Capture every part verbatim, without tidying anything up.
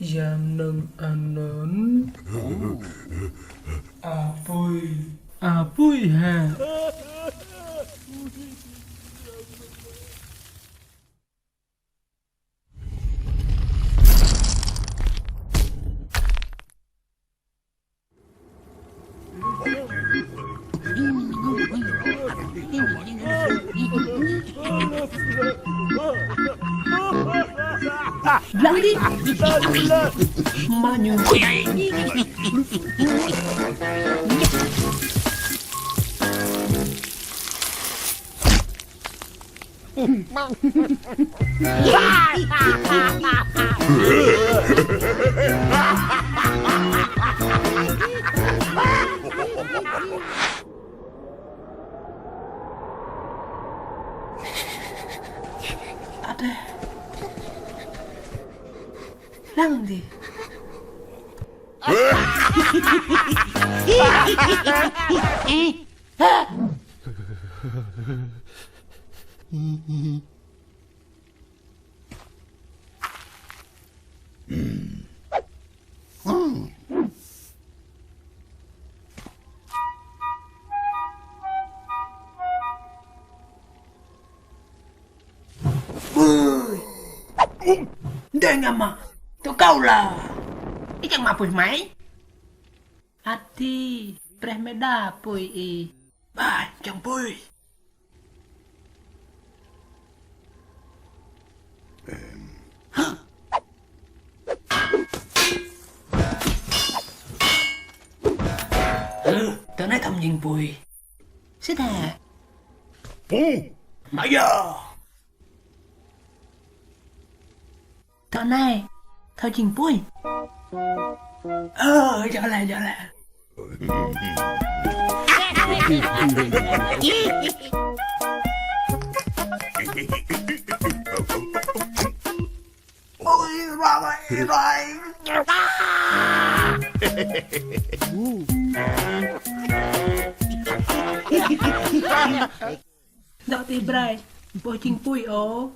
Ya mnơ̆ng anăn. Apui. Apui hă? Lăng đi. Manyun. Ade. Lăng đi. Ƀơi. Dê ngă mă. Tơ kâo lah. Ih čiăng mă pui hmei. Ati, brei hmei đa pui ih. Ƀai, čiăng pui. Tơ anei thâo mjing pui. Sĭt hă? Pui. Mă yơh. Tơ anei thâo jing pui. Ơ, djŏ leh, djŏ leh. Ôi, ruai, ruai. Dŏ ti brei, boh jing pui ôh.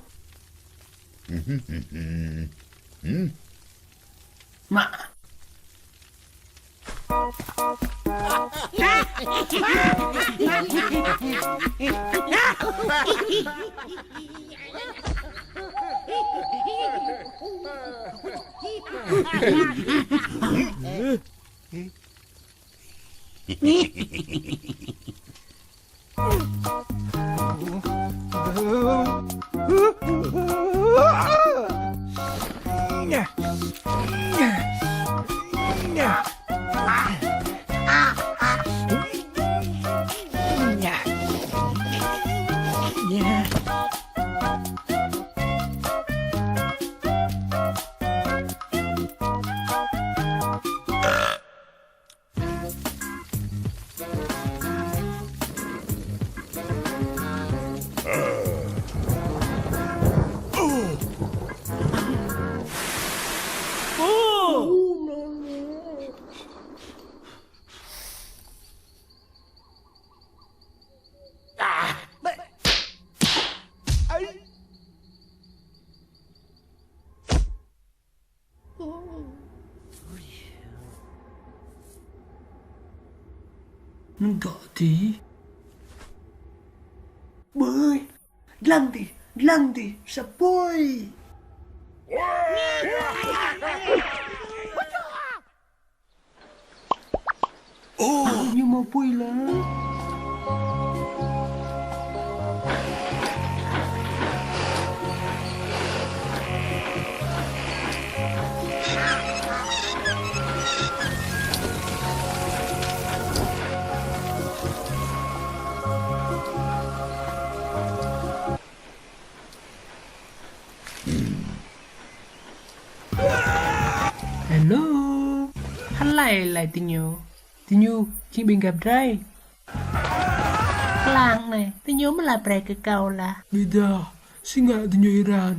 Mă. Nggŏ ti. Ƀơi. Dlăng ti, dlăng ti, sa pui. Ơ, ñu mâo pui leh. Hello. Hlei leh diñu? Diñu jing ƀĭng găp drei. Klang anei, diñu mlă brei kơ kâo lah. Ƀiădah, si ngă diñu êran?